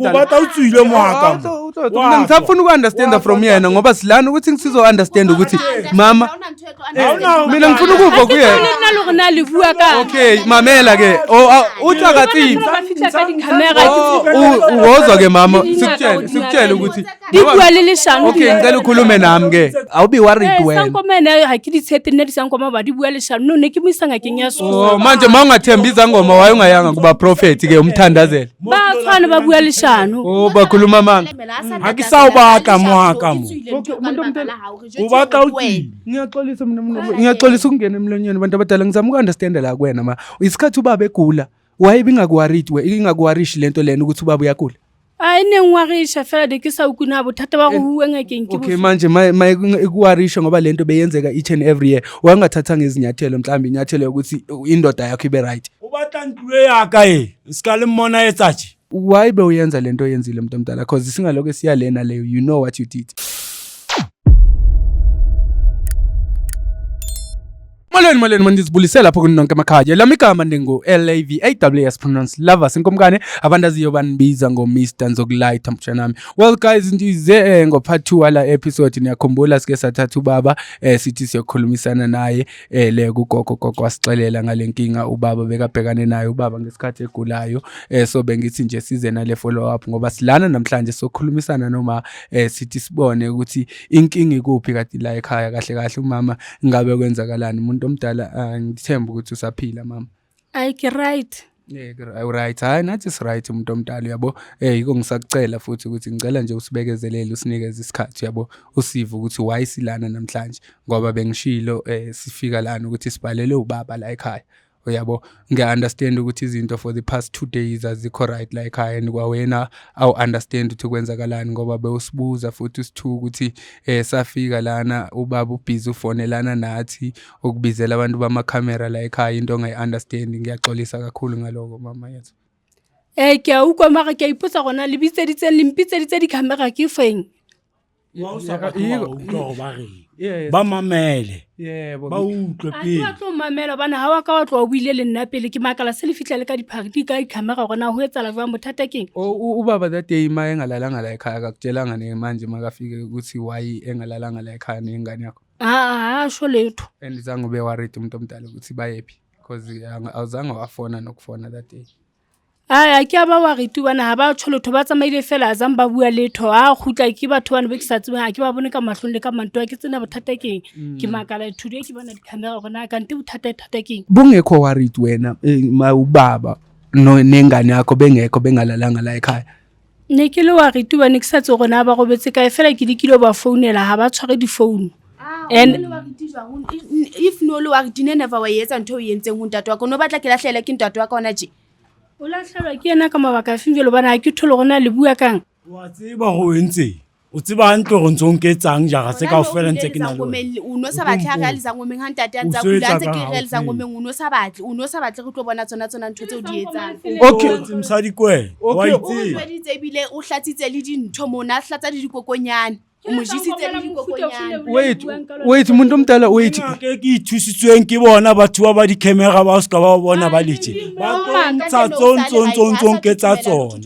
Kubatla utswile moaka mo. Mina ngisafuna uku-understanda from yena ngoba silana ukuthi ngisizo-understand ukuthi mama mina ngifuna ukuva kuyena. Nna le rona le bua ka Okay, mamela ke. Oh, ah, uthi akatsibi. Ba fihla ka di-camera Oh, wozwa ke mama, sikutshele, sikutshele ukuthi di bua le leshano. Okay, ngicela ukhulume nami ke. Awubi worried wena. Sankoma ene ga ke di tshepe nna disankoma ba di bua leshano. No ne ke mo isa ngakeng ya Oh, Sekgowa. manje mawungathembi izangoma waye ungayanga kuba prophet ke umthandazele. Ba tshwana ba bua leshano. Oh, bakhuluma manga. Ha ke sa o batla moaka mo. O batla o tswile. Ngiyaxolisa mina mina ngiyaxolisa ukungena emlonyeni bantu abadala, ngizama uku-understanda la kuwena ma. Isikhathi ubaba egula, waye ibingakuworried we, ingakuworrishi lento lena ukuthi ubaba uyagula. A e neng warisha fela de ke sa utlwe na bothata ba go bua ngakeng ke Okay, manje ma ikuwarisha ngoba lento beyenzeka each and every year. Wangathatha ngezinyathelo mhlawumbe inyathelo yokuthi indoda yakho ibe right. O batla ntlo e ya ka e. Se ka le mmona etsa tje. Why bewuyenza lento oyenzile mntu omdala? Cause singalokho siya lena leyo, you know what you did. Molweni molweni, mandizibulisela lapho kuni nonke emakhaya. Lami igama ndingu LAVAWS pronounce lovers inkumkane abandaziyo banibiza ngo Mr Nzokulayitha mtshanami. Well guys, ndize ngo part 2 wala episode. Niyakhumbula sike sathatha ubaba sithi siyokhulumisana naye le kugogo, gogo wasixelela ngale nkinga ubaba bekabhekane nayo ubaba ngesikhathi egulayo. So bengithi nje size nale follow up ngoba silana namhlanje sokhulumisana noma sithi sibone ukuthi inkinga ikuphi kade la ekhaya kahle kahle umama ngabe kwenzakalani. Umuntu omdala, ngithemba ukuthi usaphila mama. Ai ke right. Yeah, right. Hayi nathi si right umuntu omdala uyabo. Yiko ngisakucela futhi ukuthi ngicela nje usibekezelele usinikeze isikhathi uyabo. Usive ukuthi why silana namhlanje ngoba bengishilo sifika lana ukuthi sibhalele ubaba la ekhaya. Uyabo, ngiya understand ukuthi izinto for the past 2 days azikho right la ekhaya and kwawena awu understand ukuthi kwenzakalani ngoba bewusibuza futhi usithuka ukuthi safika lana ubaba ubhizi ufonelana nathi ukubizela abantu bama camera la ekhaya into ongayi understand. Ngiyaxolisa kakhulu ngaloko mama yethu. Ke a utlwa mara ke a ipotsa gona le bitseditseng le mpitseditse di-camera ke feng? Wa o sa batle wa utlwa hore ba reng. Ba mamele. Yebo. Ba utlwe A ke pele. batle ho mamela hobane ha wa ka wa tloha o buile le nna pele. Ke makala se le fihla le ka di ka di-camera hore na ho etsahala jwang, bothata keng? Ubaba that day ma engalalanga la ekhaya akakutshelanga ne manje makafike ukuthi why engalalanga la ekhaya nengane yakho? Ha, ha sho letho. And zange ube worried umuntu omdala ukuthi bayephi because awuzange wafona nokufona that day. Ai, ha ke a ba worried hobane ha ba tjho letho, ba tsamaile fela, ha zang ba bua letho. Ha kgutla ke batho bana be ke sa tsebeng, ha ke ba bone ka mahlong le ka manto, ha ke tsena bothata keng. Ke makala today ke bona di-camera hore na kante bothata thata keng. Bungekho worried wena ma ubaba no nengane yakho bengekho bengalalanga la ekhaya? Ne ke le worried hobane ke sa tsebe hore na ba robetse kae, fela ke lekile ho ba founela ha ba tshware di-phone. And if no le worried ne never wa etsa ntho e entseng ho ntate wa ka, no batla ke lahlele ke ntate wa ka hona tje. O lahlelwa ke yena ka mabaka a feng jwale hobane ha ke thole hore na le bua kang? Wa tseba hore o entseng? O tseba hantle hore ntso o nketsang jara tse kaofela ntse ke na le wena. O no sa batle ha re ya lezangomeng ha ntate a ntse a O so kula, etsa ntse ke ka re ha ya o lezangomeng, o no sa batle, o no sa batle re tlo bona tsona tsona ntho tseo di etsang. Okay. O mosadi ke wena, wa Okay. itseba. O jweditse ebile o hlatsitse le dintho mona, a hlatsa le dikokonyana. O mo jesitse le dikokonyana. Wait, wait, umuntu omdala, wait. Ke ke ithusitsweng ke bona batho ba ba di-camera ba o se ka ba bona ba letse. Ba tlo ntsha tso ntso ntso ntso nketsa tsona.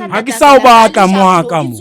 Ha ke sa o batla moaka mo.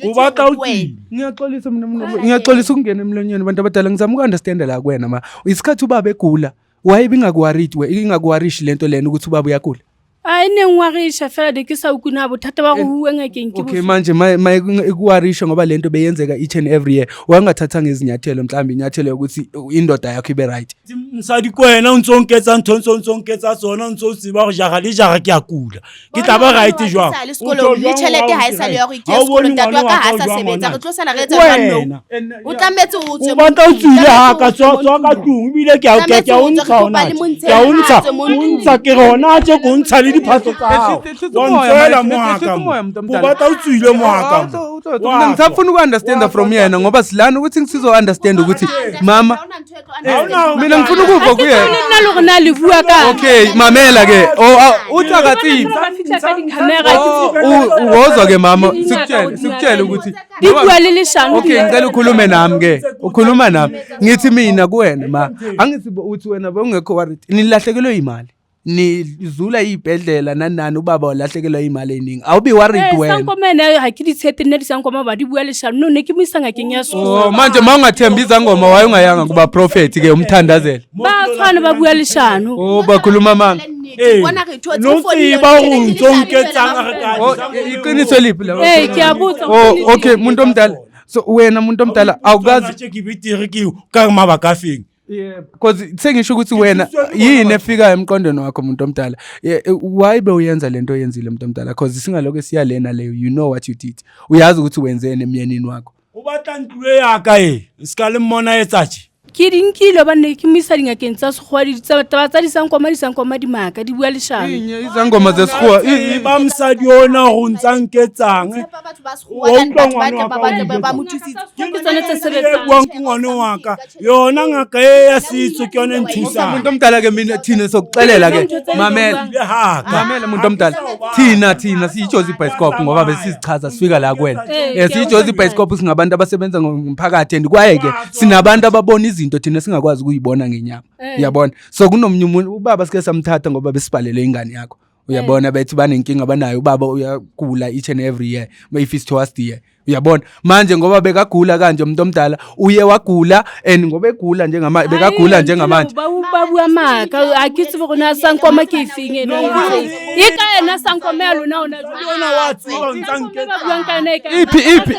O batla o tswile. Ngiyaxolisa mina mina ngiyaxolisa ukungena emlonyeni bantu abadala, ngizama uku-understanda la kuwena ma. Isikhathi ubaba egula, why ibingakuworried we, ingakuworrishi lento lena ukuthi ubaba uyagula? Ai ne ngwarisha fela de ke sa utlwe na bothata ba go bua ngakeng ke Okay, bofe. manje ma ikuwarisha ngoba lento beyenzeka each and every year, wangathatha ngezinyathelo mhlawumbe inyathelo yokuthi indoda yakho ibe right. Mosadi ke wena o ntso nketsa ntho ntso ntso nketsa tsona, o ntso o tseba hore jara le jara ke a kula. Ke tla ba right jwang? Ha e sale sekolong, le tjhelete ha e sale ya hore ke ye sekolong, ntate wa ka ha a sa sebetsa, re tlo sala re etsa jwang nou? O tlametse o tswe O batla o mo tswile tlung, ha ka tswa tswa ka tlung ebile ke a ke a o ntsha hona. Ke a o ntsha, o ntsha ke re hona tje ke o ntsha le diphatlo tsa hao. Wa ntswela moaka mo. O batla o tswile moaka mo. Mina ngisafuna uku-understanda from yena ngoba silana ukuthi ngisizo-understand ukuthi mama mina ngifuna ukuva kuyena. Nna le rona le bua ka. Okay, mamela ke. Oh, uthi akatsibi. Ba fihla ka di-camera Wozwa ke mama, sikutshele, sikutshele ukuthi di bua le leshano. Okay, ngicela ukhulume nami ke. Ukhuluma nami. Ngithi mina kuwena ma, angithi uthi wena bewungekho worried. Nilahlekelwe imali. Nizula iy'bhedlela nani nani, ubaba walahlekelwa iy'mali ey'ningi. Awubi worried Eh, wena? sankoma ena ga ke di tshepe nna disankoma ba di bua leshano. No, ne ke mo isa ngakeng ya Oh, manje ma ungathembi izangoma, waye ungayanga kuba prophet ke umthandazele? Ba tshwana, ba bua leshano. Oh, bakhuluma amanga. Ee, Bona re thotse no o fodile, tseba o hore tjhelete ntso ke nketsang leshano re ka Oh, iqiniso liphi la? Ee, ke a botsa. Oh, okay, muntu omdala. So wena muntu omdala awukazi Tje ke betere ke ka mabaka a feng? Yeah, because sengisho ukuthi wena yini efikayo emqondweni wakho, muntu omdala? Why bewuyenza lento oyenzile, muntu omdala? Because singalokho siya lena leyo, you know what you did. Uyazi ukuthi wenzeni emyenini wakho. O batla ntlo e ya ka e se ka le mmona etsa tje. Ke di nkile hobane ke mo isa dingakeng tsa sekgowa, taba tsa disankoma, disankoma di maaka, di bua leshano. Inye izangoma zesikhuwa. Ba mosadi ona go ntsa nketsang. Tshepa batho ba sekgowa than batho ba tle ba batle ba mo thusitse. Ke tsone tse E sebetsang. buang ke ngwane wa ka, yona ngaka e ya setso ke yone e nthusang. Muntu omdala ke, mina thina sokuxelela ke, mamela. Le haka. Mamela muntu omdala, thina siyiJozi Bioscope ngoba besizichaza sifika la kuwena. SiyiJozi Bioscope, singabantu abasebenza ngomphakathi and kwaye ke sinabantu ababona izinto thina singakwazi ukuyibona ngenyama. Uyabona? So kunomnye umuntu, ubaba sike samthatha ngoba besibhalele ingane yakho. Uyabona, bethi banenkinga banayo, ubaba uyagula each and every year if it's towards the year. Uyabona manje ngoba bekagula kanje umuntu omdala, uye wagula and ngoba egula njengamanje, bekagula njengamanje. Ba bua maaka, ga ke tsebe gore na sankoma ke efeng eno e ka ena sankoma ya lona ona. Ona wa tseba o ntsa Ba nketsa. buang ka yona e ka Iphi iphi?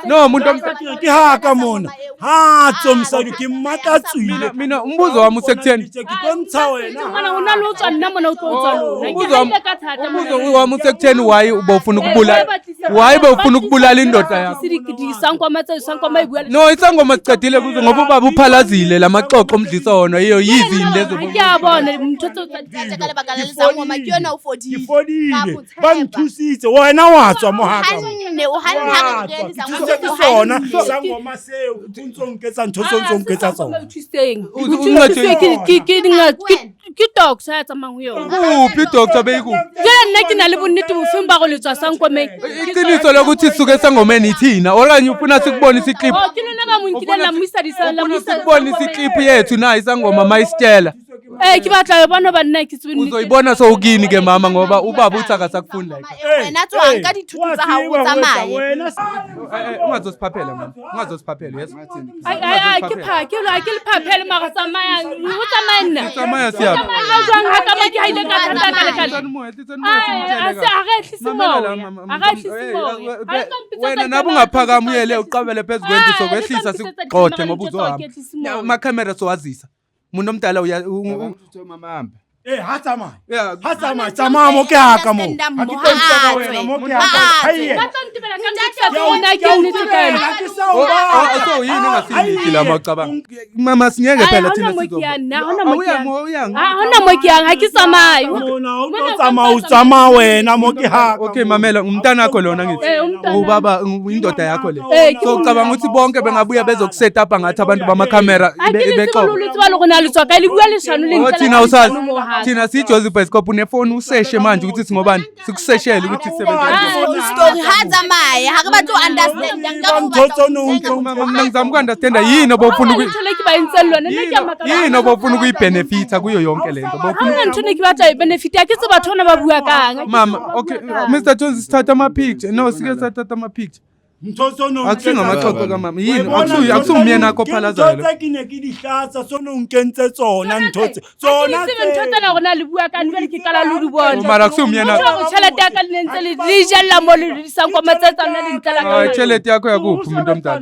No, muntu omdala. Ke haka mona. Ha tso mosadi ke mmatla tswile. Mina umbuzo wami usekutheni, Ke tlo ntsha wena. Ngwana o na le o tswa nna mona, o tlo tswa lona. Ke umbuzo wami haile ka thata mona. umbuzo wami usekutheni, why ubofuna ukubulala, why bofuna ukubulala indoda yakho? Disankoma tse sankoma e bua No, isangoma sicedile kuzo ngoba ubaba uphalazile lamaxoxo omdlisa wona, yiyo yizini lezo. Ga ke a bona ntho tseo tsa Ntate, ka lebaka la lezangoma ke yona o Ke fodile. fodile. Ba nthusitse. Wena wa tswa mo haka mo. Hanne o hanne ha re Wa re tswa. Ke lezangoma thusitse ke o sona hanne. sangoma seo o ntso nketsa ntho tseo ntso nketsa tsona. Ke doctor ya tsamayang ho yona. Kuphi doctor beyikuphi? Jale nna ke na le bonnete bofeng ba go le tswa sankomeng? Iqiniso lokuthi sisuke esangomeni ithina okanye ufuna sikubonise iclip? Oh, ke lona ba mo nkileng la mo isa la mo Ufuna isa sikubonise iclip yethu na isangoma mayisitshela? Ee, ke batla yo bona ba nna ke tsebe nnete. Uzoyibona sowukini ke mama, ngoba ubaba uthi akasakufuni la ekhaya. Wena tswa nka dithuto tsa hao o tsamaye. Wena. Ungazosiphaphela mama, ungazosiphaphela, yes. Ai ai ai, ke pha ke lo ke le phaphele mara tsamayang, o tsamaye nna. Tsamaya siyaphi? Tsamaya jwang ha ka mo ke haile ka thata ka lekale? Ai, a se a re ehlise moya. A re ehlise moya. Ha le tlo mpitsetsa Wena ditaba nabe tsa ungaphakama tsa uyele tsa uqabele phezu kwendlu, Ah, le sokwehlisa tlo mpitsetsa sikugxothe ditaba ngoba tsa uzohamba. ke ehlise moya. Amakhamera sowazisa muntu omdala uya Eh, ha tsamaya. Yeah. Ha tsamaya, tsamaya mo ke haka mo. Ha ke tlo utlwa ka wena mo ke haka. Haiye. Ba tlo ntebela ka ntho tsa bona, ke nnete ka yona. Ha ke sa o Oh, batla. oh, so yini engasiyiniki la mawucabanga mama, singeke Ai, phela ha thina hona mo ke sizoba yang nna, ha hona mo ke yang. Awuya- Ha hona mo ke yang, ha ke tsamaye. Mona o tlo tsamaya, o tsamaya wena mo ke haka. Okay, mamela, umntanakho lona ngithi. Eh, umntanami. Ubaba indoda yakho le. Eh, ke So ucabanga ukuthi bonke bengabuya bezokuset up ngathi abantu bamakhamera Ha ke le tsebe bexoxa? le tseba le rona le tswa kae, le bua leshano le Oh, ntlela thina ka usazi leshano mo hape. thina siyiJozi Bioscope, unefoni useshe manje ukuthi singobani, sikuseshele ukuthi sisebenza kanjani. Story ha tsamaye, ha re batle ho understand nka ho Ntho batla tse no ho ntlo. Mama, mina ngizama uku-understanda yini obofuna Ha hona ntho le ke ba entseng lona, nna ke a makala. yini obofuna ukuyibenefitha kuyo yonke lento Ha bofuna. hona ntho ne ke batla e benefit, ha ke tse batho bana ba bua kang. Ha ke Mama, tsebe ba okay, bua kang. Mr Jones, sithatha ama-picture. No, sike sathatha ama-picture. Ntho tse no Akusingamaxoxo kamama yini, akusiwumyeni akho ophalazayo Ntho lo. tse ke ne ke di hlatsa so no nkentse tsona ntho tse. Ha ke Tsona di tsebe ntho tsena rona le bua kang, jwale ke qala le di bona. Mara akusiwumyeni Motho akho. wa hore tjhelete ya ka le ne ntse le jella mo le disankoma tse tsa lona di ntlela ka Hayi, mo. tjhelete yakho yakuphi umuntu omdala?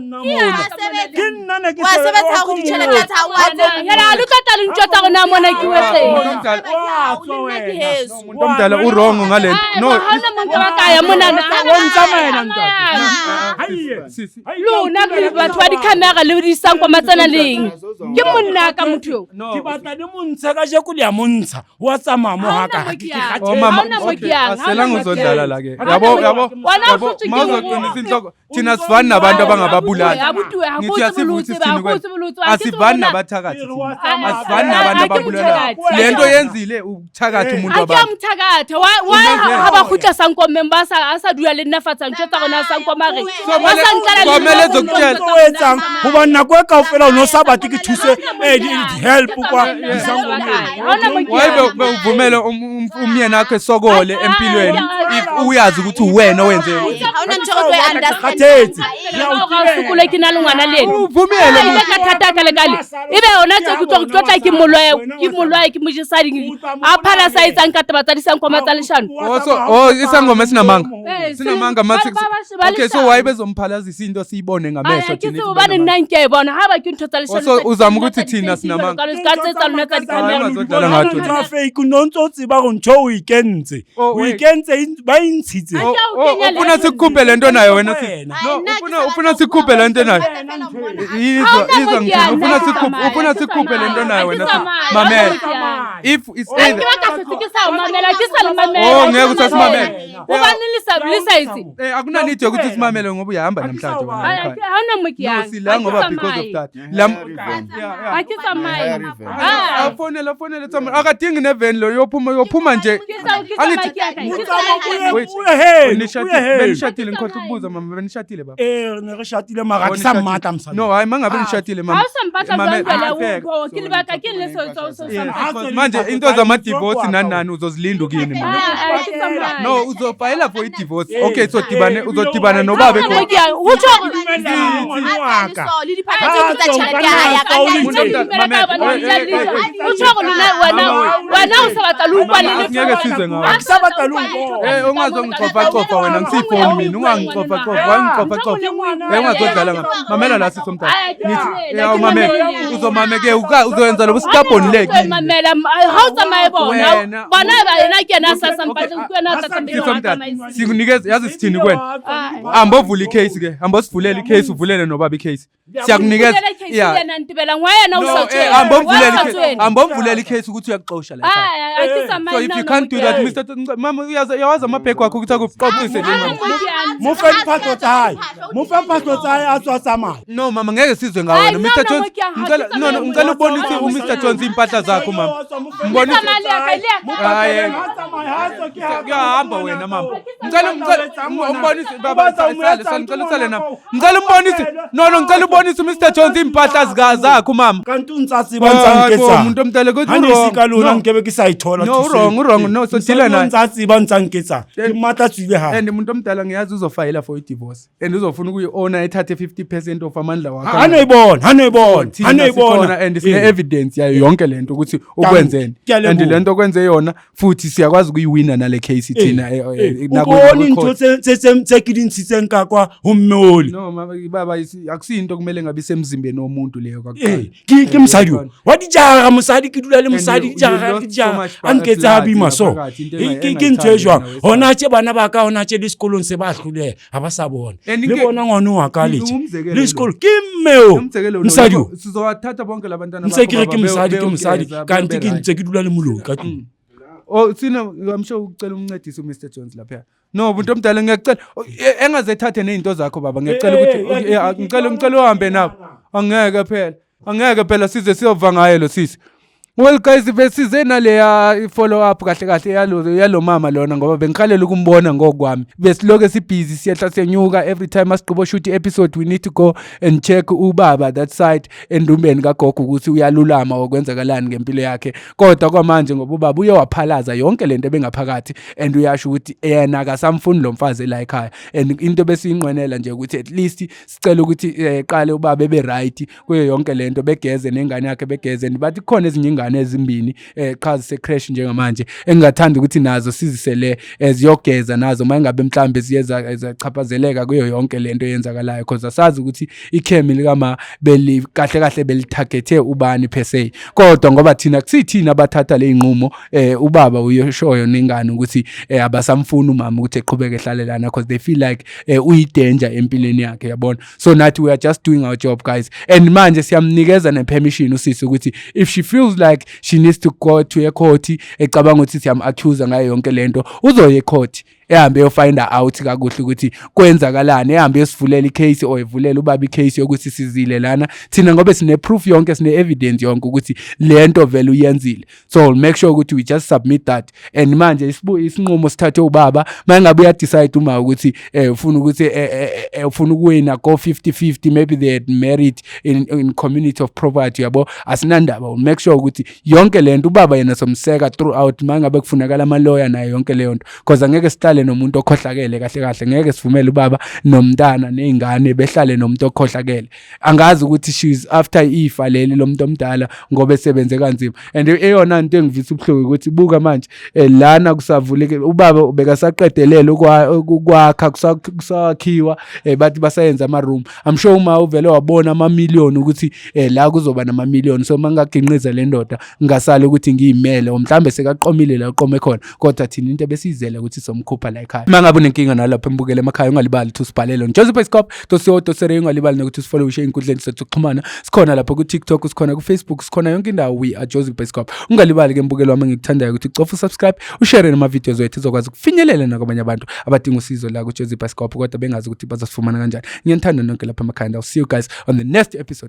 Ke nna ne ke Wa sebetsa hore ditjhelete tsa hao wa Ana, yena ha le tlo tla le ntjwetsa hore na mona ke wetseng. Umuntu omdala, Wa tswa wena. umuntu omdala u-wrong ngale nto. Ai, No, ha hona mo nka ba ka ya monana. Wa ntsamaela ntate. Haiye. Sisi. Lona ke batho ba di-camera le disankoma tsena leng. Ke monna ka motho eo. No. Ke batla le montsha ka jeko le ya montsha. Wa tsamaya mo Ha haka. hona mo ke yang. Oh mama, Ha hona mo okay. ke yang, ha Aselang hona mo ke uzodlala yang. la ke. Yabo, yabo. Wena o Yabo, hlotswe ke mawuzoqinisa ho- inhloko. Thina sifani nabantu abangababulali. Abuti we, ha Ngithi ko tsebe le ho asivuthi ukuthi tseba, sithini ha ke o kwena. tsebe le ho tseba. Ha ke tsebe Asivani hore na- nabathakathi thina. Asivani Ah, nabantu ah, ke ababulalayo. mothakathi. Le nto yenzile uthakatha umuntu a ke a wabantu. mothakatha why ha ba kgutla sankomeng ba sa a sa dula le nna fatshe a ntjwetsa gona sankoma re So, ba sa ntlala le kwamele nna, zokutshela. o etsang hobane nako e kaofela o ne o sa batle ke thuse di-help kwa Why bewuvumele umyeni wakho esokole empilweni if uyazi ukuthi uwena owenze Kgathetse. Sokole ke na le ngwana le ena. Uvumele A ile ka thata ka lekale ebe yona tse ke utlwa ke tlotla ke molwae ke molwae ke mo jesa ding a phala sa etsang ka taba tsa disankoma tsa leshano. Oh, so oh isangoma sinamanga. Eh, Sinamanga mathi. Ba Okay, so leshano. why bezomphalazisa into siyibone ngamehlo Ai, ke thina? tsebe hobane nna nke e bona ha ba ke ntho tsa leshano Oh, so tsa uzama ukuthi tsa thina di- sinamanga. ka tse tsa lona tsa Hayi, di-camera. ungazodlala ngathi Ntho ya fake no ntse o tseba gore ntho o ikentse Oh, o wait. ikentse ba e ntshitse Oh, Ke a o oh, kenya ufuna le- sikukhuphe lento nayo wena sisi. Wena. No, ufuna sikukhuphe lento nayo. Izwa Ha izwa o ngithini na ufuna mo ke sikukhuphe a, ufuna ke sikukhuphe lento tsamaya, nayo ke wena sisi. tsamaya, Mamela. ke tsamaya. If it's Ke either batla setse ke sa o mamela ke sa le mamela. Oh, ngeke usasimamela. Hobane le sa etse. Eh akunanidi yokuthi simamele ngoba uyahamba namhlanje wena. Ai, ekhaya. ha ona mo ke No yang. sila Ha ke ngoba because of tsamaye. that. Lam Yeah, Ha yeah. ke tsamaye. Ah. Afonele afonele tsamaya akadingi neveni lo yophuma yophuma nje. Ke sa ke tsamaya ke ya kae? Ke tsamaya ke ya kae? Wait. Uye heno, uye Benishadile heno. benishadile ngikhohle ukubuza mama benishadile baba. Eh, ne re shatile mara ke sa mmatla mosadi. No hayi mangabe nishadile mama. Ha o sa mpatla Mama, jwang jwale ah, o ke lebaka ke le seo seo seo sa Yeah, mpatla. because manje into zama-divorce nani nani uzozilinda ukini mama. Ah, ah, ke tsamaye. No uzofayela for i-divorce. Okay so dibane uzodibana nobaba Ha ekhona. ke ya ho tjho hore o tjho hore lona wena wena o sa batla le utlwa le Angeke sizwe ngawe. Ke sa batla le utlwa. Eh ungazongicofa-cofa wena ngisiyifoni mina ungangicofa-cofa wangicofa-cofa. Eh ungazodlala ngami. Mamela la sisi omdala. Ngithi eh awumamele uzomame ke uzoyenza lobu stubborn le kimi. Mamela ha o tsamaye bona Wena- bona ba yena ke yena a sa sampatle ke yena a sa Sisi omdala sikunikeza yazi sithini kuwena. Hamba ovula i-case ke hamba osivulela i-case uvulele nobaba i-case. Siyakunikeza. Yeah. yena ntibelang wa yena o No, sa eh, tswele hamba Wa umvulele sa i-case. tswele. Hamba umvulele i-case ukuthi uyakuxosha la ekhaya. Ah, ah, ke tsamaye So if nna you ona can't do that, mo ke Mr. Mama uyawazi amabhegi wakho ukuthi akuxoxise nje yang. mama. Ah, mo ke yang. Mo fe diphahlo tsa hae. Mo fe phahlo tsa hae a tswa tsamaya. No mama ngeke sizwe ngawe Ai, wena no, Mr no, Jones. mo ke yang, ha Ngicela ke no no tsamaye ngicela mo. ubonise Ha u ke Mr tsamaye. Jones impahla zakho mama. Mbonise Tsamaya le ya ka, le ya ka. Hayi. Kuyahamba wena mama. Ngicela ngicela umbonise baba sale sale ngicela usale nami. Ngicela umbonise no no ngicela ubonise u Mr Jones impahla zika zakho mama. Kanti o ntsa tseba ntsa Hayi bo, nketsang. umuntu omdala kodwa Ha ne u-wrong. se ka lona No. nkebe ke sa e thola No, thuso u-wrong, eo. u-wrong. No, so Mosadi deal o naye. ntsa tseba ntsa nketsang. Ke mmatla tswile hae. And umuntu omdala ngiyazi uzofayela for i-divorce and uzofuna ukuyi-owner ethathe 50% of amandla wakhe. Ha no e bona, ha no e bona, Thina ha no e sikhona bona. and sine-evidence yayo yonke lento ukuthi ukwenzeni Ke a leboha. and lento okwenze yona futhi siyakwazi ukuyiwina nale case thina Eh, o bone ntho tse ke di ntshitseng ka kwa ho mme ole. no mama baba akusiyinto okumele ngabe isemzimbeni womuntu leyo kwakuqala. Ee, ke mosadi o wa dijara mosadi ke dula le And mosadi you dijara lost ke so dijara much a nketse ha blood boima so ngaphakathi, into Eh, ke ntho e engayithandi jwang wena hona tje bana ba ka hona tje le sekolong se ba hloleha ha ba sa bona And le bona ngwana wa ka letse Umzekelo le lo. sekolo ke mme o Umzekelo lo, mosadi o lapho sizowathatha bonke labantwana ntse ke re bakho, ke baba, mosadi ke mosadi beyogeza, kanti ke bebe ntse ke dula le moloi ka tlung Oh sina I'm sure ucela umncedisi uMr Jones lapha. No umuntu omdala ngiyacela oh, engazethathe nezinto zakho baba ngiyacela Eh, ukuthi eh, eh, ngicela uhambe nabo. Angeke phela. Angeke phela size siyova ngaye lo sisi. Well guys besize naleya follow up kahle kahle yalo mama lona ngoba bengikhalela ukumbona ngokwami. Besiloke sibhizi siyehla senyuka every time asigqibo shoot episode we need to go and check ubaba that side endumbeni kagogo ukuthi uyalulama okwenzakalani ngempilo yakhe. Kodwa kwamanje ngoba ubaba uye waphalaza yonke lento ebengaphakathi and uyasho ukuthi yena akasamfuni lo mfazi la ekhaya and into besiyinqwenela nje ukuthi at least sicela ukuthi qale ubaba ebe right kuyo yonke lento begeze nengane yakhe begeze and bathi kukhona ezinye ingane ezimbini qha zise crash njengamanje engingathanda ukuthi nazo sizisele ziyogeza nazo mayingabe mhlambe ziye zachaphazeleka kuyo yonke lento eyenzakalayo because asazi ukuthi ikhemi likama beli kahle kahle belithagethe ubani per se kodwa ngoba thina kusithina abathatha le inqumo ubaba uyoshoyo nengane ukuthi abasamfuni umama ukuthi eqhubeke ehlale lana because they feel like uyi-danger empilweni yakhe yabona. So nathi we are just doing our job guys and manje siyamnikeza ne-permission usisi ukuthi if she feels like she needs to go to a court ecabanga ukuthi siyam-accuse ngayo yonke lento uzoya ecourt Ehambe eyofind out kakuhle ukuthi kwenzakalani, ehambe eyosivulela icase or evulela ubaba icase yokuthi sizile lana thina, ngoba sine proof yonke, sine evidence yonke ukuthi lento vele uyenzile. So we'll make sure ukuthi we just submit that. And manje isinqumo sithathe ubaba. Mangabe uyadecide uma ukuthi ufuna ukuthi ufuna ukuwina go 50-50, maybe they had married in community of property, yabo, asinandaba. We'll make sure ukuthi yonke lento ubaba yena somseka throughout, mangabe kufunakala ama lawyer nayo yonke leyo nto, because angeke sihlale nomuntu okhohlakele. Kahle kahle, ngeke sivumele ubaba nomntana nezingane behlale nomuntu okhohlakele. Angazi ukuthi she's after ifa leli lomuntu omdala ngoba esebenze kanzima. And eyona nto engivisa ubuhlungu ukuthi buka manje, lana kusavuleke, ubaba bekasaqedelele ukwakha, kusakhiwa, bathi basayenza ama room. I'm sure uma uvele wabona ama million ukuthi la kuzoba nama million, so mangaginqiza le ndoda ngasala ukuthi ngiyimele, or mhlambe sekaqomile la uqome khona, kodwa thina into ebesiyizele ukuthi somkhupha la ekhaya. Mangabe unenkinga nalapho embukele emakhaya, ungalibali ukuthi usibhalele on josephscope.co.za. Ungalibali nokuthi usifollowishe ey'nkundleni zethu zokuxhumana. Sikhona lapho ku-TikTok, sikhona ku-Facebook, sikhona yonke indawo, we are Joseph Bioscope. Ungalibali ke, mbukelo wami engikuthandayo, ukuthi ucofe usubscribe, ushare nama-videos wethu, uzokwazi ukufinyelela nakwabanye abantu abadinga usizo la ku-Joseph Bioscope kodwa bengazi ukuthi bazosifumana kanjani. Ngiyanithanda nonke lapha emakhaya, and I'll see you guys on the next episode.